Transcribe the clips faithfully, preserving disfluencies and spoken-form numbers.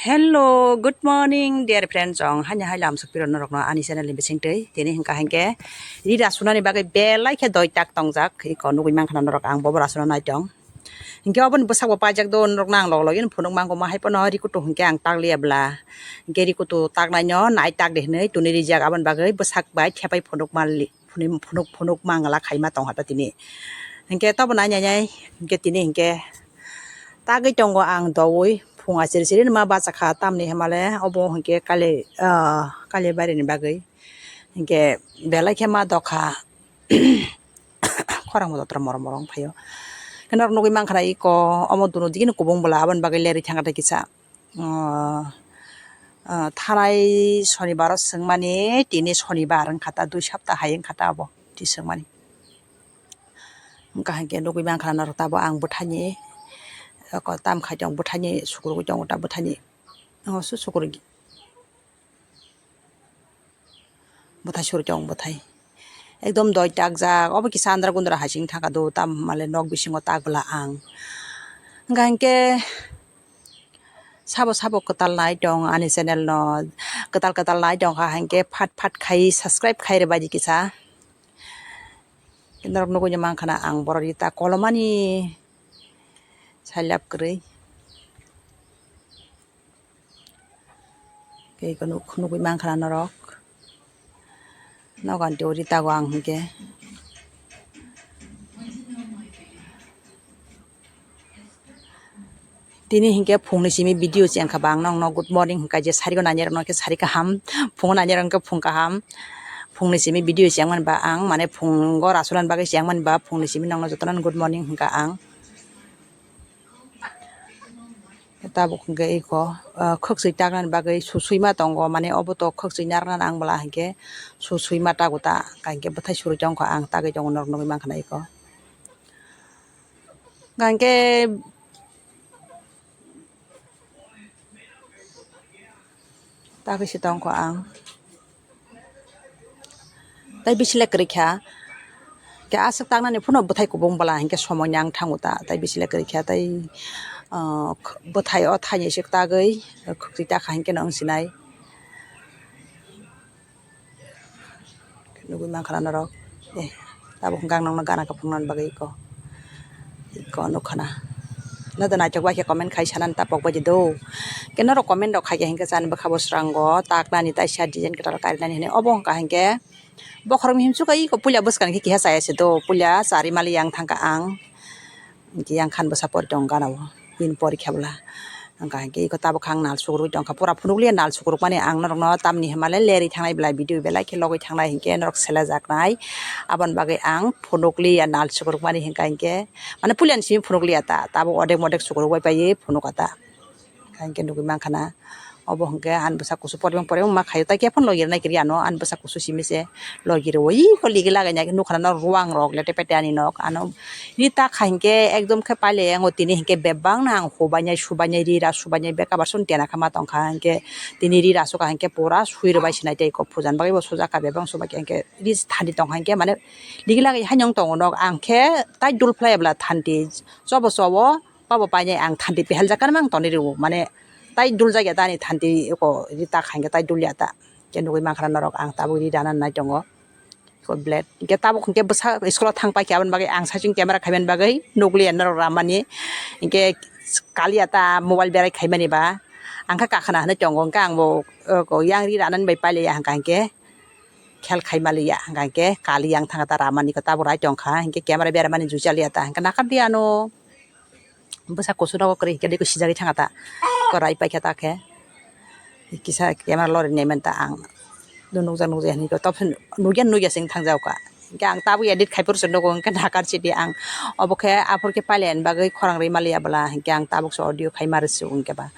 Hello, good morning, dear friends. Ong hanya hai lam sukpiro norokno ani channel ni bisingtwi. Tini hingka hingke ri rasunani bagwi belai khe doi tak tongjak. Iko nugwi mankha norok ang bobo rasuna naitong. Hingke oboni bwsakbo paijak do norokno ang log logino phunuk mangkoma hai pono ri kutung hingke ang tak liya bla. Hingke ri kutung tak naino nai tak de hinwi tuni rijak aboni bagwi bwsak bai thepai phunuk mali. Phunuk phunuk mangla khaima tong hata tini. Hingke tobo nai nai nai hingke tini hingke tagwi tongo ang doui phung achiri chiri ma bachakha tamni hemale obo hingke kali ah kali barini bagwi hingke belai khe ma dokha khorang bo jotono morom morom phaio. Norok nugwi mankha na iko omo dunu digini kubung bwla aboni bagwi lerwi thangkha tei kisa. Ah, ah, thanai sonibaro swngmani, tini sonibar wngkha ta, dui sapta hai wngkha ta abo, twi swngmani. Wngkha hinkhe nugwi mankha norok tabuk ang bwthaini, eko tam khai tongo bwthaini, sukurugwi tongo ta bwthaini, o su sukurugwi. Bwthai suri tong bwthai. Ekdom doi takjak. Obo kisa andra gundra hai sing thangkha do, tam male nok bisingo tak bwla ang. Hingkha hinkhe sabo sabo kwtal nai tong ani channel no. Kwtal kwtal nai tongkha hinkhe phat phat khai subscribe khai rwbaidi kisa. Norok nugwi mankha na ang borok rita kolomani sailap kwrwi. Tei eko nuk-, nugwi mankha na norok. Nogo ani teori tago ang hinkhe. Tini hinkhe phungni simi video chengkha ba ang nokno good morning hinka je sariko nani rokno khe sari kaham, phungo nani rokno khe phung kaham, phungni simi video chengmani ba ang mane phungo rasulani bagwi chengmani ba phungni simi nokno jotono good morning hinka ang. Tabuk hwnkhe iko, ah, khwksui taknani bagwi susui ma tongo, mane obo to khwksui narwknani ang bwla hinkhe susui ma tago ta, hinkhe bwthai suri tongkha ang tagwi tongo norok nugwi mankha na iko. Hinkhe tagwi se tongkha ang. Tei bisi le kwrwi kha. Khe aswk taknani phano bwthai kubung bwla hinkhe somoi nang thango ta. Tei bisi le kwrwi kha tei, ah, bwthai o thaini se tagwi khwtwi takha hinkhe no wng sinai. Nugwi mankha na norok. Eh, tabuk hwnkhe ang nokno gana khe phunuknani bagwi iko. Iko nukha na. Nodo naithok bai khe comment khai sanani ta pok bai di do. Khe norok comment rok khai khe hinkhe chani bwkha bo srango taknani taisa design kwtal karinani hinwi obo wngkha hinkhe bokhorok himsukha iko puila bwskang khe keha chaya se do puila chari mali yang thangkha ang. Hinkhe yang khan bwsa pori tong gana o bini porikha bwla. Hwnkha hinkhe iko tabuk kha ang nal sukurugwi tongkha, pura phunukliya nal sukurukmani ang norokno tamni hwnmale lerwi thangnai belai video belai khe logwi thangnai hinkhe norok selejaknai. Aboni bagwi ang phunukliya nal sukurukmani hwnkha hinkhe, mane puilani simi phunukliya ta, tabuk odek modek sukuruk bai paiwi phunukha ta. Hinkhe nugwi mankha na. Obo hwnkhe ani bwsa kusu poribang poribang ma khaio, tai khe phano logi rwnai kwrwi ano, ani bwsa kusu simi se logi rwo. Iko ligi lagai nai nukha na nok ruang rok lete pete ani nok ano. Ri ta kha hinkhe ekdom khe pailai yango tini hinkhe bebak no ang hubainai subainai ri ra subainai beka bar song tena kha ma tongkha hinkhe tini ri ra sukha hinkhe pura sui rwbai sinai tei iko pujan bagwi bo sujak kha bebak sujak kha hinkhe ri thani tongkha hinkhe mane ligi lagai haino wng tongo nok ang khe tai dul phlai bwla thanti chobo chobo. Pabo painai ang thanti peheljak khe mang toni rwo, mane tai dul jak ya ta ani thanti eko ri ta khainke tai dul ya ta. Khe nugwi mankha na norok ang tabuk ri rana nai tongo. Eko blade. Hingke tabuk hingke bwsa school o thang paikha aboni bagwi ang saichung camera khaimani bagwi nukliya norok ramani. Hingke kaliya ta mobile berai khaimani ba. Ang kha kakhwna hinwi tongo, hingke ang bo, eko yang ri ranani bai pailiya hingka hingke khel khaimaliya hingka hingke kaliya ang thangkha ta ramani ko tabuk rai tongkha. Hingke camera beramani jui chaliya ta hingke nakardi ano. Bwsa kusu nogo kwrwi hwnkhe dei sijagwi thangkha ta. Kwrai paikha ta khe. Kisa camera lori naimani ta ang. Nukjak nukjak hinwi khe tobse nukya nukya se wng thangjago ka. Hwnkhe ang tabuk edit khai phuru se nugo hwnkhe nakar sidi ang. Obo khe aphuru khe pailaiya ni bagwi khorang rwi maliya bwla hwnkhe ang tabuk se audio khai ma rwsio hwnkhe ba.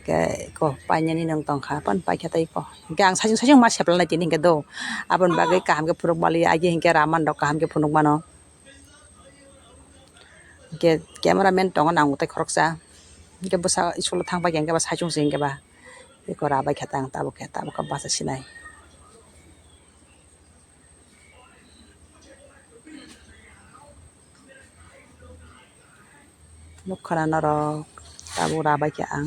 Hwnkhe ko painani nwng tongkha, pan paikha tei ko. Hwnkhe ang saichung saichung ma sepla nai tini hwnkhe do. Aboni bagwi kaham khe phunuk maliya, agi hwnkhe raman rok kaham khe phunuk mano. Hingke camera man tongo nango tei khoroksa. Hingke bwsa school o thang paikha hingke ba saichung se hingke ba. Eko rabai khe tang tabuk khe tabuk khe basa sinai. Nukha na norok tabuk rabai khe ang.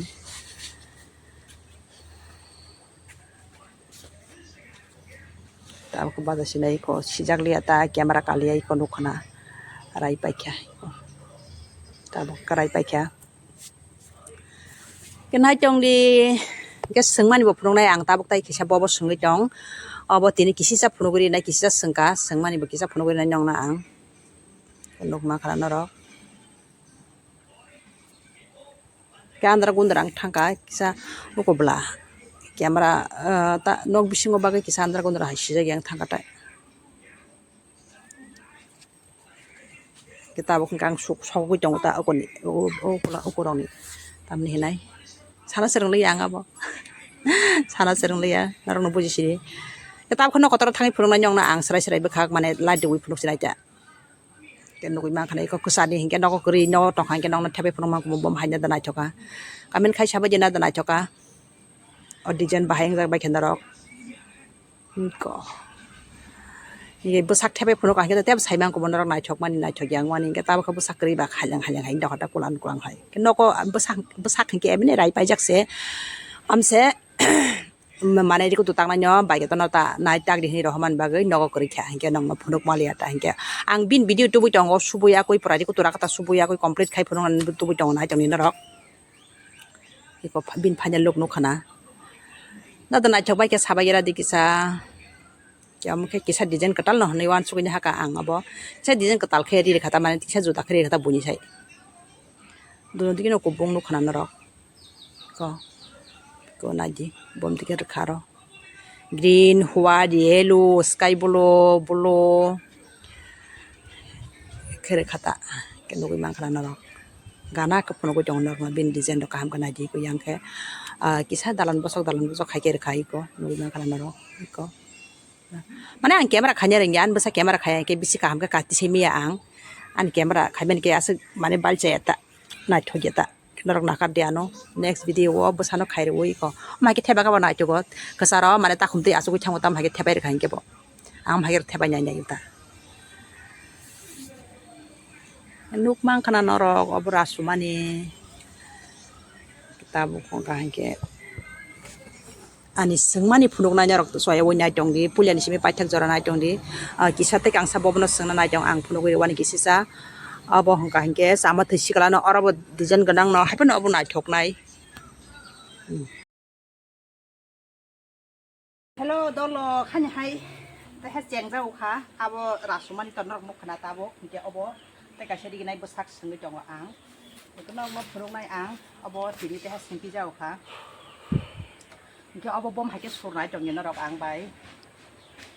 Tabuk baja sinai ko sijak liya ta camera kaliya iko nukha na rai paikha iko. Tabuk karai paikha. Ke nai tong di, ke swngmani bo phunuknai ang tabuk tai kisa bobo swngwi tong. Obo tini kisisa phunugwi rinai, kisisa swngkha, swngmani bo kisa phunugwi rinai nongna ang. Nukma khana norok. Ke andra gundra ang thangkha kisa uko bwla. Camera, ah, ta nok bisingo bagwi kisa andra gundra hai sijak yang thangkha tai. Ke tabuk hwnkhe ang suk-, sogwi tongo ta ukoni, u-, u-, ukula-, ukurokni. Tamni hinai. Sana swrwng liya ang abo. Sana swrwng liya, norokno buji sini. Ke tabuk no kotor thangwi phunuknai nongna ang swrai swrai bwkhak mane light rwui phunuk sinai ta. Ke nugui mankha na iko kwchani hinkhe nogo kwrwi nogo tongkha hinkhe nokno thepai phunukma bom haino da naithoka. Comment khai sabai jena da naithoka. O design bahai wngjak bai khe norok. Iko. Iko bwsak thepai phunuk ang khe tebo saimang kubo norok naithok mani naithok yang mani hinkhe tabukhe bwsak kwrwi ba haileng haileng hai dokhota kulan kulang hai. Khe noko bwsak bwsak hinkhe ebini rai paijak se. Amse mane rikutu taknai no bai khe tono ta nai tak di hinwi rohormani bagwi nogo kwrwi kha hinkhe nokno phunuk maliya ta hinkhe ang bini video tubui tongo subui akui pura rikutu rakha ta subui akui complete khai phunuknani tubui tongo naitokni norok. Iko pha-, bini final look nukha na. Nada naithok bai khe sabai gira di kisa. Khe omo khe kisa design kwtal no hwnwi uansukgwi hakha ang abo. Kisa design kwtal khe ri rwkha ta mane kisa juda khe ri rwkha ta buini sai. Dono digi no kubung nukha na norok. Ko. Ko naidi. Bom digi rwkha aro. Green, white, yellow, sky blue, blue. Khe rwkha ta. Khe nugui mankha na norok. Gana khe phunugui tongo norokno bini design rok kaham khe naidi ko yang khe, ah, kisa dalan bosok dalan bosok hai khe rwkha iko nugui mankha na norok iko. Mane ang camera khaina rwngya, ani bwsa camera khai khe bisi kaham khe kati se miya ang. Ani camera khaimani khe aswk mane balchaya ta, naithokya ta. Norok nakar di ano next video o bwsano khai rwui iko. Omo hai khe thebak abo naithogo kwcharo mane takhum twi achugui thango tamo hai khe thepai rwkha hinkhe bo. Ang omo hai khe thepai nai nai ta. Nuk mankha na norok obo rasumani tabuk hwnkha hinkhe. Ani swngmani phunuknai norok soyagwi nai tongdi, puilani simi paithak jora nai tongdi. Ah, kisa tei kangsa bobono swngna nai tong ang phunugwi rwani kisisa. Abo hwnkha hinkhe chama thwi sikalano orobo design gwnangno haiphano obo naithoknai. Hmm. Hello dolo, khani hai tei hai chengjak kha abo rasumani to norok nukha na tabuk hinkhe obo tei kaisa riginai bwsak swngwi tongo ang. Norokno phunuknai ang obo tini tei hai sengpi jak kha. Hinkhe obo bom hai khe surnai tongya norok ang bai.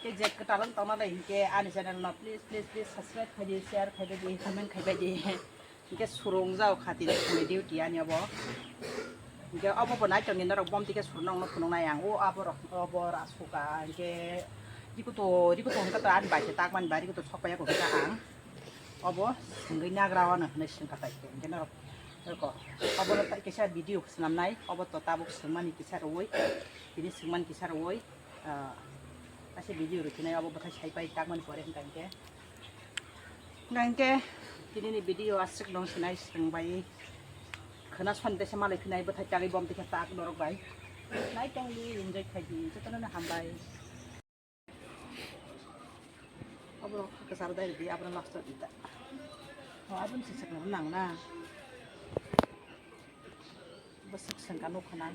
Tei je kwtal wng tongna le hinkhe ani channel no please, please, please subscribe khai di, share khai di, comment khai bai di. Hinkhe surung jak kha tini phone duty ani obo. Hinkhe obo bo nai tongya norok bom twi khe surna wngno phunuknai ang. O abo rok obo rasuka hinkhe rikuto, rikuto hinkhe to ani bai se tak mani bai rikuto sok pai ya kok khe ang. Obo swngwi nagra wano hinwi swngkha tai hinkhe norok. Eko, obono tai kisa video swnamnai, obo to tabuk swngmani kisa rwui, tini swngmani kisa rwui, ah, kaisa video rwkhinai obo bwthai saipai takmani pore hwnkha hinkhe. Hwnkha hinkhe, tinini video aswk nung sinai swngbai, khwna soni tesa malai phinai bwthai tagwi bom tikhe tak norok bai. Nai tongdi, enjoy khaidi, jotono no hambai. Obo kwcharo dai rwdi, abono last o di ta. O, abono se sakno nang na. Bwswk swngkha nukha na.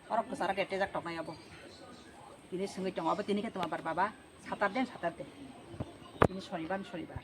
Oro kwcharo khe tejak toknai obo. Tini swngwi tongo, obo tini khe tongma bar baba. Saturday, Saturday. Tini sonibar, sonibar.